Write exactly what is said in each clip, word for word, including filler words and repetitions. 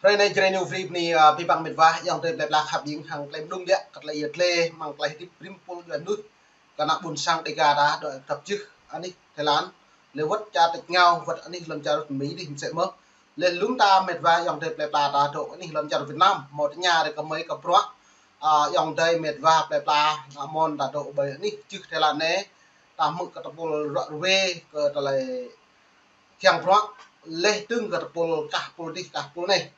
Hrơi anai Jrai New Free bơni, ơ, abih bang met wa, ayŏng adơi plơi pla khăp ƀing hăng tơlơi mơdung biă, kơ tơlơi yơh tơlơi, mơ̆ng tơlơi hơdip rĭm pul djuai mơnuih, kơ ană ƀôn sang Dêga ta dŏ tơpă jưh anih Thái Lan, lĕ wơ̆t čar tač rơngiao, wơ̆t anih lŏn čar Mi dih mơsĕ mơ̆n. Lĕ lŏm ta met wa ayŏng adơi plơi pla ta dŏ anih lŏn čar Việt Nam, hmâo tơña rai kơ mơi kơ bruă, ơ, ayŏng adơi met wa plơi pla, ană mơ̆n ta dŏ ƀơi anih jưh Thái Lan anai, ta hmư̆ kơ tơpul ruă ruê, kơ tơlơi kiăng bruă, lĕ dơ̆ng kơ tơpul kah pul dih kah pul anai.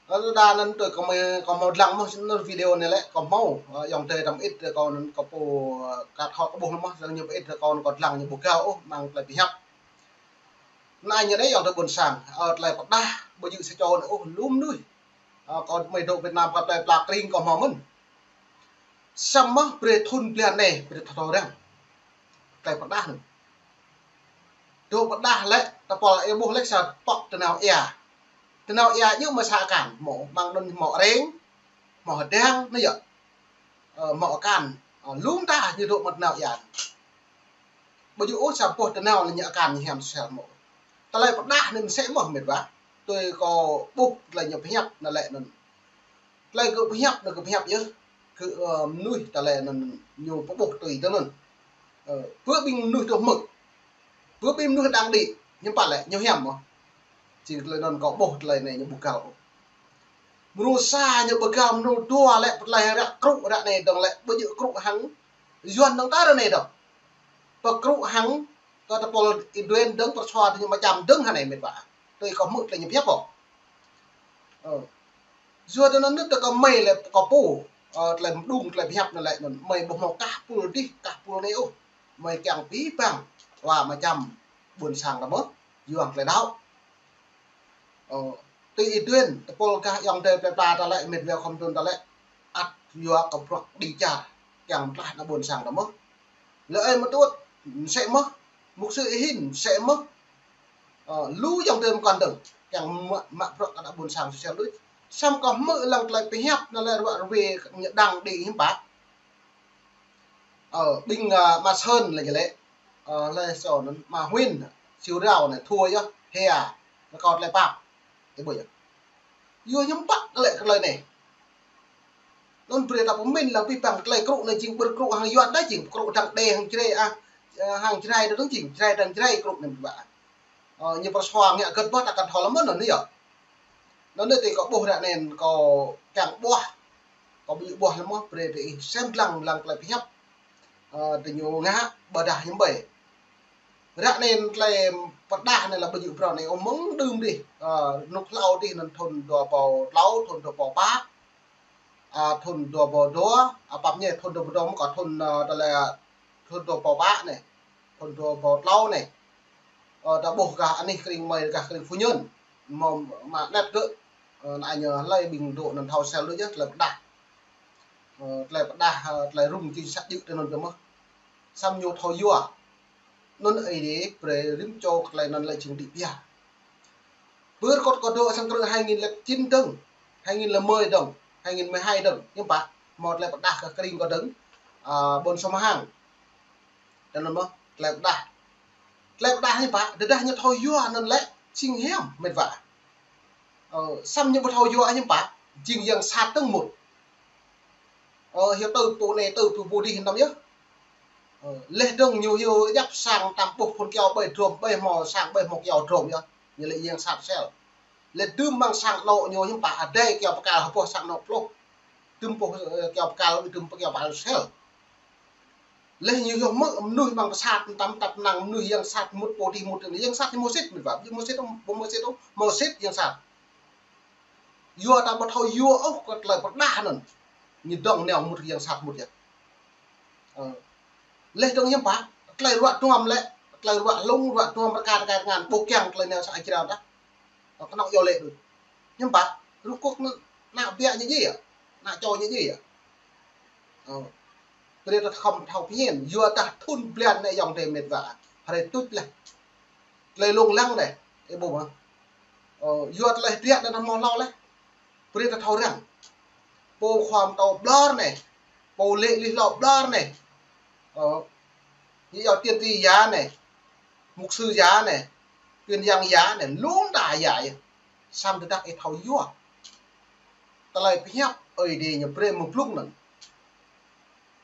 Ơ, đa anŭn tui kâo mơi, kâo hmâo lăng mơ̆n, anŭn video anai lĕ kâo hmâo, ơ, ayŏng adơi tăm ĭt kâo anŭn kâo pô, ơ, kăt hŏ kâo ƀuh mơ̆n, lăng ñu ƀu ĭt kâo anŭn kâo lăng ñu ƀu gao ôh, mơ̆ng tơlơi pơhiăp. Anai ñu anai ayŏng adơi ƀôn sang, ơ, tơlơi pơdah, ƀu djơ̆ sa čô anai ôh, lŏm mơnuih. Ơ, kâo mơi dŏ Việt Nam kâo tơlơi pla kring kâo hmâo mơ̆n. Samơ̆ brơi thŭn blan anai, brơi thâo thâo răng. Tơlơi pơdah anŭn. Dŏ pơdah lĕ, tơpul ih ƀuh lĕ sa pŏk tơnao ia. Tơnao ia ñu mơ̆ sa akan, hmâo mơ̆ng anŭn hmâo areng, hmâo hơdang, anai yơh. Ơ, hmâo akan, ơ, lŏm ta ñu dŏ mơ̆ tơnao ia. Ƀu djơ̆ ôh sa boh tơnao lĕ ñu akan ñu hiam sel hmâo. Tơlơi pơdah anai mơsĕ mơ̆n met wa. Tui kâo ƀuh tơlơi ñu pơhiăp anŭn lĕ anŭn. Tơlơi gơ̆ pơhiăp anŭn gơ̆ pơhiăp yơh. Gơ̆, ơ, mơnuih tơlơi anŭn ñu pơƀuh tui tui anŭn. Ơ, pơ ƀing mơnuih tŭ hmư̆. Pơ ƀing mơnuih đang đĭ, hiư̆m pă lĕ, ñu hiam mơ̆n. Jing tơlơi anŭn kâo ƀuh tơlơi anai ñu ƀu gao ôh. Mơnuih sa ñu ƀu gao, mơnuih dua lĕ, pơtlaih ră krŭ ră anai dơ̆ng lĕ, ƀu djơ̆ krŭ hăng Yuan dơ̆ng ta ră anai dơ̆ng. Pơkrŭ hăng kơ tơpul Ih Duen dơ̆ng pơsua tơ ñu mơčăm dơ̆ng hă anai met wa. Tui kâo hmư̆ tơlơi ñu pơhiăp ôh. Ơ. Yua tơ anŭn nư̆ tơ kâo mơi lĕ kâo pô, ơ, tơlơi mơdung tơlơi pơhiăp anŭn lĕ anŭn mơi ƀu hmâo kah pul dih kah pul anai ôh. Mơi kiăng abih bang wa mơčăm ƀôn sang ta mơ̆n, yua tơlơi đaŏ. Ơ, tui Ih Duen, tơpul gah ayŏng adơi plơi pla ta lĕ, met wa khŏm tŭn ta lĕ, ăt yua kơ bruă đĭ čar, kiăng pơtlaih ană ƀôn sang ta mơ̆n. Lĕ ơi mơtuôt, mơsĕ mơ̆n, mục sư Ih Hin, mơsĕ mơ̆n. Ơ, lu ayŏng adơi mơkŏn dơ̆ng, kiăng mă, mă bruă kơ ană ƀôn sang sosial đôč. Samơ̆ kâo hmư̆ lăng tơlơi pơhiăp anŭn lĕ ruă ruê ñu đang đĭ hiư̆m pă. Ơ, ƀing, ơ, Ma Sơn lĕ jơlĕ. Ơ, lĕ sô anŭn, Ma Huên, Siu Rao anai, thua yơh, hia, kơ kâo tơlơi pap. Ih ƀuh yơh. Yua hiư̆m pă lĕ tơlơi anai. Anŭn brơi ta pơmĭn lăng abih bang tơlơi krŭ anai jing ƀơi krŭ hăng Yuan đa jing krŭ đang đe hăng Jrai, ah, ơ, hăng Jrai dơ̆ng jing, Jrai đang Jrai krŭ anai ƀă. Ơ, ñu pơsua ngă gơ̆t ƀă ta kăn thâo lăm mơ̆n anŭn yơh. Anŭn anai tui kâo ƀuh ră anai kâo kiăng ƀuah. Kâo ƀu djơ̆ ƀuah lăm mơ̆n, brơi tơ ih sem lăng lăng tơlơi pơhiăp. Ơ, tơ ñu ngă ƀôdah hiư̆m ƀơi. Ră anai tơlơi pơdah anai lĕ ƀu djơ̆ phrâo anai ôh mơ̆ng đưm dih. Ơ, rơnŭk hlâo dih anŭn thŭn dua rơbâo klâo, thŭn dua rơbâo pă. Ơ, thŭn dua rơbâo dua, ơ, pap ñe thŭn dua rơbâo dua mơ̆ kâo thŭn, ơ, tơlơi thŭn dua rơbâo pă anai. Thŭn dua rơbâo klâo anai. Ơ, ta ƀuh gah anih kring mơi gah kring phu nhân. Mơ̆ mă anet gơ̆. Ơ, anai ñu hlơi ƀing dŏ anŭn thâo sel đôč yơh, tơlơi pơdah. Ơ, tơlơi pơdah, ơ, tơlơi rŭng jing sa jư̆ tơ anŭn tơ mơ̆n. Samơ̆ ñu thâo yua. Anŭn Ơi Adai brơi rĭm čô kơ tơlơi anŭn lĕ jing đĭ pia. Pơ rơkŏt kâo dŏ sang krư̆ hai nghìn lẻ chín dơ̆ng, hai nghìn lẻ mười dơ̆ng, hai nghìn mười hai dơ̆ng, hiư̆m pă, hmâo tơlơi pơdah kơ kring kâo dơ̆ng, ơ, ƀôn Sông Hang. Tơ anŭn mơ̆n, tơlơi pơdah. Tơlơi pơdah hiư̆m pă, tơdah ñu thâo yua anŭn lĕ, jing hiam, met wa. Ơ, samơ̆ ñu ƀu thâo yua hiư̆m pă, jing yang sat dơ̆ng mŭt. Ơ, hyu tơ pô anai, tơ pô pô dih anŭn yơh. Ơ, lĕ dơ̆ng ñu hyu djăp sang tam ƀuh phun kyâo ƀơi drôm, ƀơi hmâo sang ƀơi hmâo kyâo drôm yơh. Ñu lĕ yang sat sel. Lĕ đưm mơ̆ng sang anŏ ñu hiư̆m pă adai kyâo pơkăl hơpŏh sang anŏ pluh. Đưm pŏh, ơ, kyâo pơkăl, đưm pŏh kyâo pơkăl sel. Lĕ ñu hyu mơ̆ mơnuih mơ̆ng pơsat tam tăp năng mơnuih yang sat mŭt pô dih mŭt yang sat ñu mơsĭt met wa, ñu mơsĭt ôh, ƀu mơsĭt ôh, mơsĭt yang sat. Yua ta ƀu thâo yua ôh kơ tơlơi pơdah anŭn. Ñu dŏng nao mŭt yang sat mŭt yơh. Ơ. Lĕ dơ̆ng hiư̆m pă, tơlơi ruă duăm lĕ, tơlơi ruă hlung, ruă duăm rơka rơka rơngan, ƀu kiăng tơlơi nao sa ai jrao tah. Ơ, kơnơ̆ng yua lĕ đôč. Hiư̆m pă, rơkuk anŭn, ană biă ñu djai yơh, ană čô ñu djai yơh. Ơ. Brơi ta khŏm thâo phiăn, yua dah thŭn blan anai ayŏng adơi met wa. Hrơi tuč laih. Tơlơi lông lăng anai, ih ƀuh mơ̆. Ơ, yua tơlơi hơdră anŭn hmâo hlâo laih. Brơi ta thâo răng. Pô khua pơtô ƀlŏr anai, pô lĕ lih hlâo ƀlŏr anai. Ơ, ñu yua tiên tri ya anai, mục sư ya anai, truyền giảng ya anai, lŏm ta ya yơh. Samơ̆ tơdah ih thâo yua tơlơi pơhiăp Ơi Adai ñu brơi mơ̆ng blung anŭn,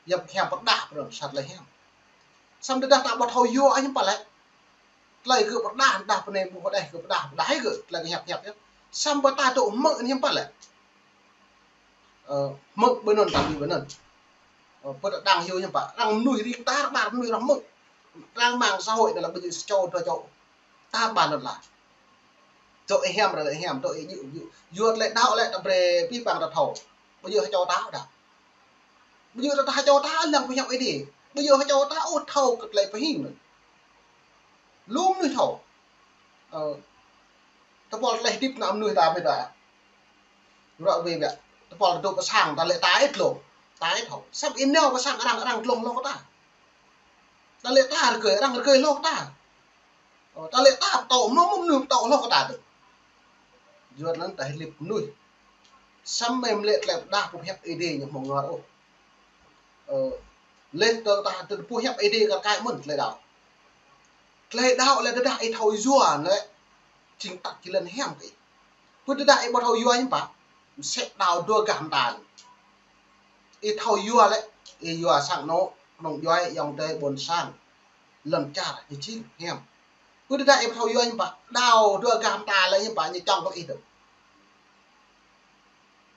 yap hiam pơrơđah pơrơđah sa tơlơi hiam. Samơ̆ tơdah ta ƀu thâo yua hiư̆m pă lĕ. Tơlơi gơ̆ pơrơđah, đah pơ anai ƀu hơđeh gơ̆ pơrơđah, pơrơđah gơ̆ tơlơi hiăp hiăp yơh. Samơ̆ ta tŭ hmư̆ hiư̆m pă lĕ. Ơ, hmư̆ ƀơi anŭn ta ƀu ƀơi anŭn. Ơ, pơtơdang hyu hiư̆m pă. Arăng mơnuih ring tar ƀar mơnuih arăng hmư̆. Arăng mạng xã hội anai lĕ ƀu djơ̆ sa čô dua čô. Tar ƀar anŭn lah. Čô ih hiam ră lĕ hiam, čô ih djơ̆ djơ̆. Yua tơlơi đaŏ lĕ ta brơi pih pang ta thâo. Ƀu djơ̆ sa čô ta ôh đah. Ƀu djơ̆ sa čô ta ôh lăng pơhiăp Ơi Adai. Ƀu djơ̆ sa čô ta ôh thâo kơ tơlơi pơhing anŭn. Lu mơnuih thâo. Ơ, tơpul tơlơi hơdip ană mơnuih ta mĕt wa. Ră ruai biă. Tơpul ta dŏ pơ sang ta lĕ ta ih glông. Ta ih thâo. Samơ̆ ih nao pơ sang arăng, arăng glông hloh kơ ta. Ta lĕ ta rơgơi, arăng rơgơi hloh kơ ta. Ơ, ta lĕ ta pơtô, mơ̆ mơnuih pơtô hloh kơ ta tơ. Yua anŭn ta hơdip mơnuih. Samơ̆ mơ̆ lĕ tơlơi pơrơđah pơhiăp Ơi Adai ñu hmâo ngor ôh. Ơ, lĕ tơ ta tơ pơhiăp Ơi Adai kar kaĭ mơ̆n tơlơi đaŏ. Tơlơi đaŏ lĕ tơdah ih thâo yua lĕ, jing tăk jơlan hiam kơ ih. Pơ tơdah ih ƀu thâo yua hiư̆m pă, mơsĕ đaŏ dua gah mơta. Ih thâo yua lĕ, ih yua sang anŏ, kơnơ̆ng djuai, ayŏng adơi, ƀôn sang, lŏn čar, ih jing hiam. Pơ tơdah ih ƀu thâo yua hiư̆m pă, đaŏ dua gah mơta lĕ hiư̆m pă, ñu čŏng kơ ih tơ.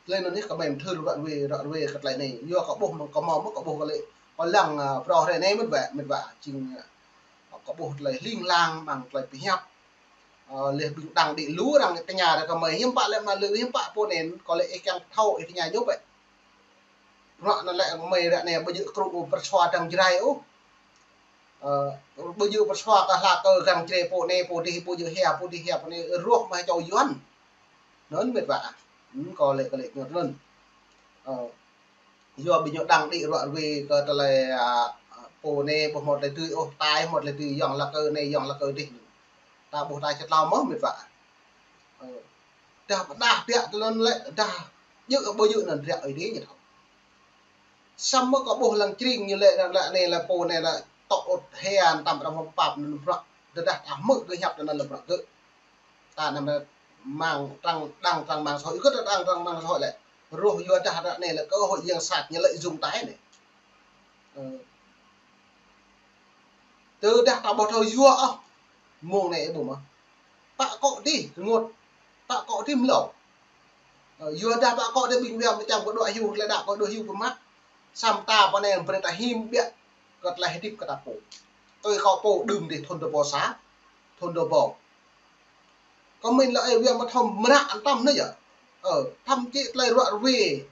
Tơlơi anŭn yơh kơ mơi mơthưr ră ruai, ră ruai kơ tơlơi anai. Yua kâo ƀuh mơ̆ng kâo hmâo mơ̆ kâo ƀuh kơ lĕ. Kâo lăng, ơ, prŏ hrơi anai mơ̆n wă, mĕt wa. Jing, ơ, kâo ƀuh tơlơi hling hlang ƀăng tơlơi pơhiăp. Ơ, lĕ ƀing đăng đĭ lu arăng tơña ră kơ mơi hiư̆m pă lĕ mă lư hiư̆m pă pô anai, kâo lĕ ih kiăng thâo ih tơña ñu bĕ. Bruă anŭn lĕ mơi ră anai ƀu djơ̆ krŭ pơrsua dăng Jrai ôh. Ơ, ƀu djơ̆ pơrsua kơ hla kơ găng Jrai pô anai, pô dih, ƀu djơ̆ hia, pô dih hia, pô anai, rŏh mă čô Yuan. Anŭn mĕt wa. Hm, kâo lĕ, kâo lĕ ngă anŭn. Ơ, yua ƀing ñu đăng đĭ ră ruai kơ tơlơi, a, pô anai ƀu hmâo tơlơi tui ôh, tai hmâo tơlơi tui, yŏng hla kơ anai, yŏng hla kơ dih. Ta ƀuh ta čơtlâo mơ̆ mĕt wa. Ơ, dah pơrơđah biă tơ anŭn lĕ, dah djơ̆ ƀu djơ̆ anŭn riă Ơi Adai ñu thâo. Samơ̆ kâo ƀuh lăng čring ñu lĕ, lĕ anai lĕ pô anai lĕ tŏ ôt hia tam arăng hmâo pap anŭn bruă. Tơdah ta hmư̆ gơ̆ hiăp tơ anŭn lĕ bruă gơ̆. Ta anăm lĕ mạng trang, đăng trang mạng xã hội, gơ̆ ta đăng trang mạng xã hội lĕ. Rŏh yua dah ră anai lĕ cơ hội yang sat ñu lợi dụng ta anai. Ơ. Tơdah ta ƀu thâo yua ôh, mông anai ih ƀuh mơ̆. Pă akŏ dih rơngot, pă akŏ dih mlâo. Ơ, yua dah pă akŏ dih ƀing wia mơčăm kơ dŏ hyu, tơlơi đaŏ kơ dŏ hyu pơmă. Samơ̆ ta pơ anai brơi ta him biă kơ tơlơi hơdip kơ ta pô. Tui kâo pô đưm dih thun dua rơbâo sa, thun dua rơbâo. Kơ mĭn lĕ ơi wia mơthom mră anăm tăm anai yơh. Ơ, thậm chí tơlơi ră ruai.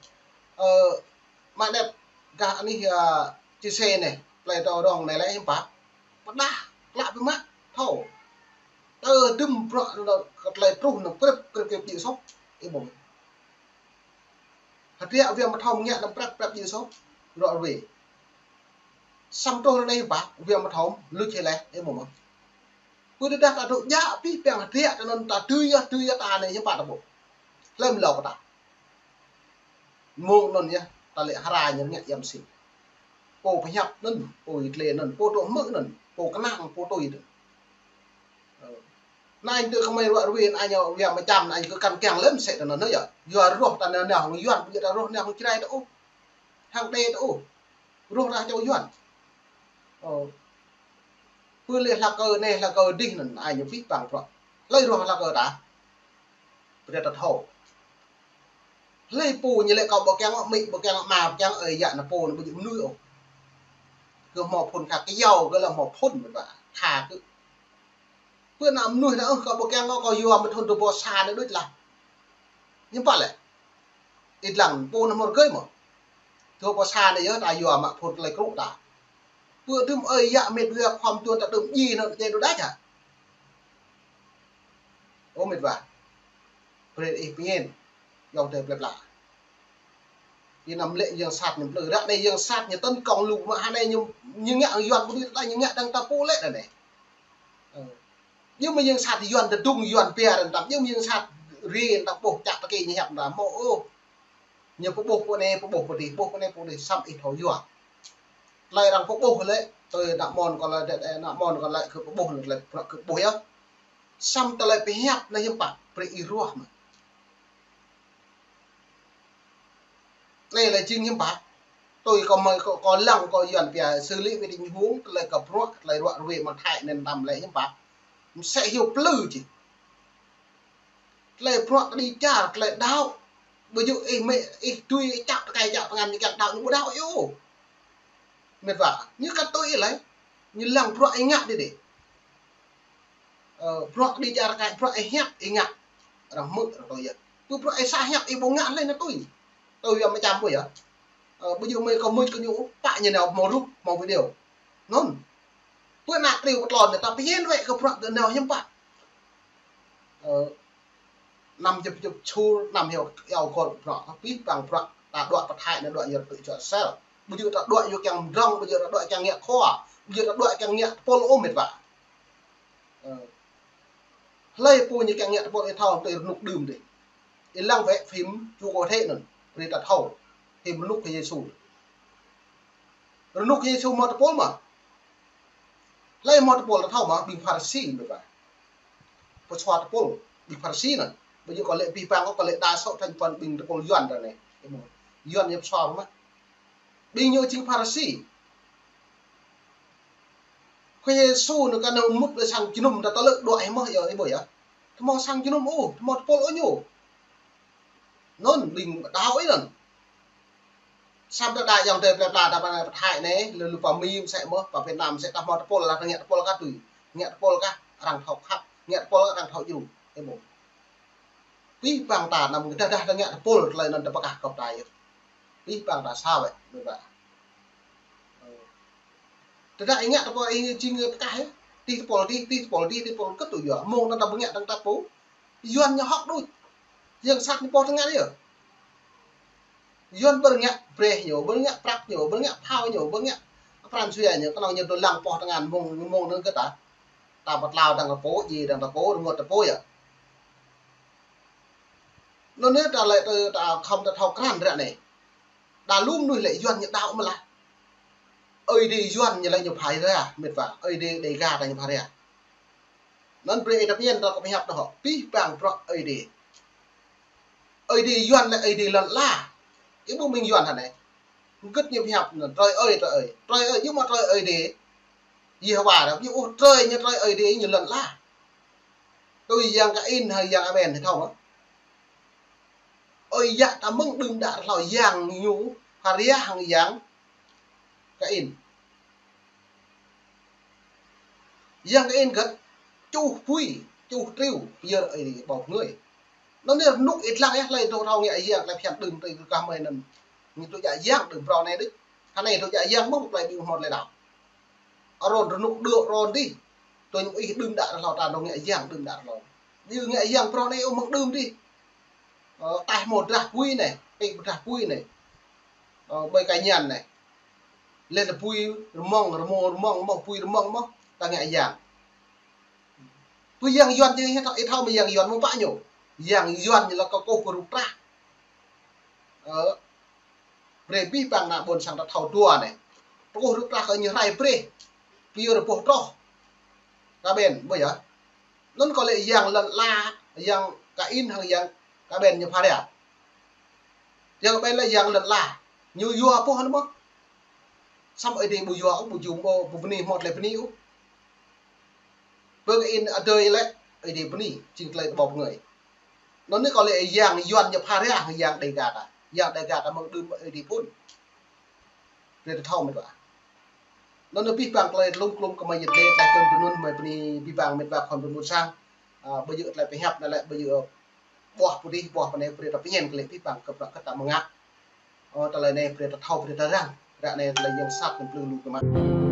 Ơ, mă đĕp gah anih, ơ, chia sẻ anai, tơlơi tơ rong anai lĕ hiư̆m pă. Pơrơđah, klă biă mă, thâo. Tơ dŭm bruă anŭn kơ tơlơi truh anŭn krĕp, krĕp, krĕp djơ̆ soh. Ih ƀuh. Hơdră wia mơthom ngă anŭn prăp, prăp djơ̆ soh. Ră ruai. Samơ̆ truh anai hiư̆m pă, wia mơthom, luč hĭ leh, ih ƀuh mơ̆. Pơ tơdah ta dŏ djă pih pang hơdră tơ anŭn ta tui yơh, tui yơh ta anai hiư̆m pă ta ƀuh. Hlơi mlâo kơ ta. Mông anŭn yơh, ta lĕ hra ñu ngă yăm sĭ. Pô pơhiăp anŭn, pô yit lĕ anŭn, pô dŏ hmư̆ anŭn, pô kơnang, pô tui anŭn. Ơ. Anai tơ kơ mơi ră ruai anai ñu wia mơčăm anai ñu kơ kăn kiăng lĕ mơsĕ tơ anŭn yơh. Yua rŏh ta nao nao hăng Yuan, ƀu djơ̆ ta rŏh nao hăng Jrai ta ôh. Hăng Êđê ta ôh. Rŏh ta čô Yuan. Ơ. Pơ lĕ hla kơ anai, hla kơ dih anŭn, ai ñu pih pang bruă. Hlơi rŏh hla kơ ta. Brơi ta thâo. Hlơi pô ñu lĕ kâo ƀu kiăng ôh amĭ, ƀu kiăng ôh ama, ƀu kiăng ơi yă ană pô anŭn ƀu djơ̆ mơnuih ôh. Gơ̆ hmâo phŭn kha kơyâo, gơ̆ lĕ hmâo phŭn mơ̆n ƀă, kha kơ. Pơ ană mơnuih anŭn ôh, kâo ƀu kiăng ôh, kâo yua mơ̆ thun dua rơbâo sa anai đôč lah. Hiư̆m pă lĕ. Ih lăng pô anŭn hmâo rơgơi mơ̆. Dua rơbâo sa anai yơh ta yua mă phŭn tơlơi krŭ ta. Pơ dŭm ơi yă mĕt wa khŏm tuan ta dŭm djai anŭn djai đôč đač hă. Ơ mĕt wa. Brơi ih pơñen. Yua tơ plơi pla. Ih anăm lĕ yang sat ñu plư. Ră anai yang sat ñu tấn công lu mă hă anai ñu, ñu ngă Yuan ƀu dưi ta ñu ngă dăng ta pô lĕ ră anai. Ơ. Ñu mơ̆ yang sat Yuan tơdung Yuan pia ră anăm. Ñu mơ̆ yang sat ri anăm ƀuh čă tơkê ñu hiăp anăm mơ̆ ôh. Ñu pơƀuh pô anai, pơƀuh pô dih, pơƀuh pô anai, pô dih, samơ̆ ih thâo yua. Tơlơi arăng pơƀuh lĕ, tui ană mơ̆n kâo lĕ, ană mơ̆n kâo lĕ kơ pơƀuh lĕ, tơlơi kơ pơƀuh yơh. Samơ̆ tơlơi pơhiăp anai hiư̆m pă. Brơi ih ruah mơ̆n. Anai lĕ jing hiư̆m pă. Tui kâo mơi kâo, kâo lăng kâo Yuan pia xử lý về tình huống, tơlơi kơ bruă, tơlơi ruă ruê mơ̆ng Thái anŭn tăm lĕ hiư̆m pă. Mơsĕ hyu plư či. Tơlơi bruă kơđi čar, tơlơi đaŏ. Ƀu djơ̆ ih mĕ, ih tui čăp tơkai čăp tơngan ñu kiăng đaŏ ñu ƀu đaŏ yơh. Mĕt wa, ñu kăt tui ih lĕ. Ñu lăng bruă ih ngă đĭ đĭ. Ơ, bruă kơđi čar rơkai, bruă ih hiăp ih ngă. Arăng hmư̆ arăng tui yơh. Tui bruă ih sa hiăp ih ƀu ngă lĕ anŭn tui. Tui yơh mơčăm ƀu yơh. Ơ, ƀu djơ̆ mơi kâo mưč kơ ñu, pă ñu nao hmâo rup, hmâo video. Anŭn. Tui ană triu pơtlon anai, ta pơyên wĕ kơ bruă gơ̆ nao hiư̆m pă. Ơ, năm jơp jơp čur, năm hyu iâu gol bruă, abih bang bruă, ta đuaĭ pơ Thái anai đuaĭ yua tui čuă sel. Ƀu djơ̆ ta đuaĭ yua kiăng mdrŏng, ƀu djơ̆ ta đuaĭ kiăng ngă khua, ƀu djơ̆ ta đuaĭ kiăng ngă tơpul ôh mĕt wa. Ơ. Hlơi pô ñu kiăng ngă tơpul ih thâo tui rơnŭk đưm dih. Ih lăng wĕ phim Chúa Có Thể anŭn, brơi ta thâo. Phim rơnŭk Khua Yêsu. Rơnŭk Khua Yêsu hmâo tơpul mơ̆. Hlơi hmâo tơpul ta thâo mơ̆, ƀing Pharisi mĕt wa. Pơsua tơpul, ƀing Pharisi anŭn. Ƀu djơ̆ kâo lĕ abih bang, kâo lĕ đa số thành phần ƀing tơpul Yuan ră anai. Yuan ñu pơsua mơ̆. Ƀing ñu jing Pharisi. Khua Yêsu anŭn kơ anŭn mŭt lĕ sang jơnum ta tơlơi đuaĭ hĭ mơ̆ yơh, ih ƀuh yơh. Tơ hmâo sang jơnum ôh, tơ hmâo tơpul ôh ñu. Anŭn ƀing đaŏ ih anŭn. Samơ̆ ta đa ayŏng adơi plơi pla ta pơ anai pơ Thái anai, lu lu pơ Mi mơsĕ mơ̆, pơ Việt Nam mơsĕ ta hmâo tơpul lah ta ngă tơpul kah tui. Ngă tơpul kah arăng thâo khăp, ngă tơpul kah arăng thâo djru. Ih ƀuh. Abih bang ta anăm kơ dah dah ta ngă tơpul tơlơi anŭn ta pơkah kơ ta yơh. Abih bang ta sa wĕ, mĕt wa. Ơ. Tơdah ih ngă tơpul ih jing pơkah yơh. Tih tơpul tih, tih tơpul tih, tih tơpul kơ tui yua. Mơ̆ng anŭn ta ƀu ngă dơ̆ng ta pô. Yuan ñu hŏk đôč. Yang sat ñu pŏh tơngan yơh. Yuan ƀu ngă breh ñu, ƀu ngă prăk ñu, ƀu ngă phao ñu, ƀu ngă pran jua ñu, kơnơ̆ng ñu dŏ lăng pŏh tơngan mơ̆ng, mơ̆ng anŭn kơ ta. Ta pơtlao dơ̆ng ta pô, djai dơ̆ng ta pô, rơngot ta pô yơh. Anŭn anai ta lĕ ta, ta khŏm ta thâo krăn ră anai. Đa lu mơnuih lĕ Yuan ñu đaŏ mơ̆ lah. Ơi Adai Yuan ñu lĕ ñu phara, mĕt wa. Ơi Adai Đêga ta ñu phara. Anŭn brơi ih ta pơyên ta kơ pơhiăp ta hŏ. Abih bang bruă Ơi Adai. Ơi Adai Yuan lĕ Ơi Adai lŏn ala. Ih ƀuh ƀing Yuan hă anai. Gĭt ñu pơhiăp anŭn, trơi ơi, trơi ơi. Trơi ơi, ñu mă trơi Ơi Adai. Yêhôwa dah, ñu ôh trơi, ñu trơi Ơi Adai ñu lŏn ala. Tui yang Kain hăng yang Aben ih thâo mơ̆. Ơi yă ta mơ̆ng đưm đă rơhlâo yang ñu phara hăng yang Kain. Yang Kain gĭt čuh bui, čuh triu, pơyơr Ơi Adai ƀâo pơngơi. Anŭn anai rơnŭk ih lăng yơh, hlơi dŏ thâo ngă yang, tơlơi phiăn đưm tui kơ kah mơi anŭn. Ñu tŭ djă yang đưm phrâo anai đôč. Hă anai tŭ djă yang mơ̆, tơlơi ƀing hmâo tơlơi đaŏ. Arôn rơnŭk đưm arôn dih. Tui ñu ih đưm đă rơhlâo ta dŏ ngă yang đưm đă rơhlâo. Ƀing ngă yang phrâo anai ôh mơ̆ng đưm dih. Ơ, taih hmâo drah bui anai, pĭ pơdrah bui anai. Ơ, ƀơi kơ ñan anai. Lĕ ta bui rơmŏng, rơmŏng, rơmŏng mơ̆, bui rơmŏng mơ̆, ta ngă yang. Bui yang Yuan jing ih thâo, ih thâo mơ̆ yang Yuan mơ̆ng pă ñu. Yang Yuan ñu lĕ kơkuh kơ rup trah. Ơ. Brơi abih bang ană ƀôn sang ta thâo dua anai. Kơkuh rup trah kơ ñu rai brơi. Pơyơr boh troh. Kah ƀen, ƀuh yơh. Anŭn kơ lĕ yang lŏn ala, yang Kain hăng yang kah ƀen ñu phara. Yang kah ƀen lĕ yang lŏn ala. Ñu yua boh anŭn mơ̆. Samơ̆ Ơi Adai ƀu yua ôh, ƀu jum ôh, ƀu bơni hmâo tơlơi bơni ôh. Bơ Kain adơi lĕ, Ơi Adai bơni, jing tơlơi ƀâo pơngơi. Anŭn anai kơ lĕ yang Yuan ñu phara hăng yang Đêga ta. Yang Đêga ta mơ̆ng đưm Ơi Adai phŭn. Brơi ta thâo mĕt wa. Anŭn anai abih bang tơlơi lŏm klŏm kơ mơi yơh lĕ, tơlơi tơm tơnun mơi bơni abih bang mĕt wa khŏm tơnun sang. Ơ, ƀu djơ̆ tơlơi pơhiăp anai lĕ, ƀu djơ̆ ƀuah pơdih, ƀuah pơnai, brơi ta pơñen kơ lĕ abih bang kơ bruă kơ ta mơngă. Ơ, tơlơi anai brơi ta thâo, brơi ta răng. Ră anai tơlơi yang sat ñu plư lu kơ mă.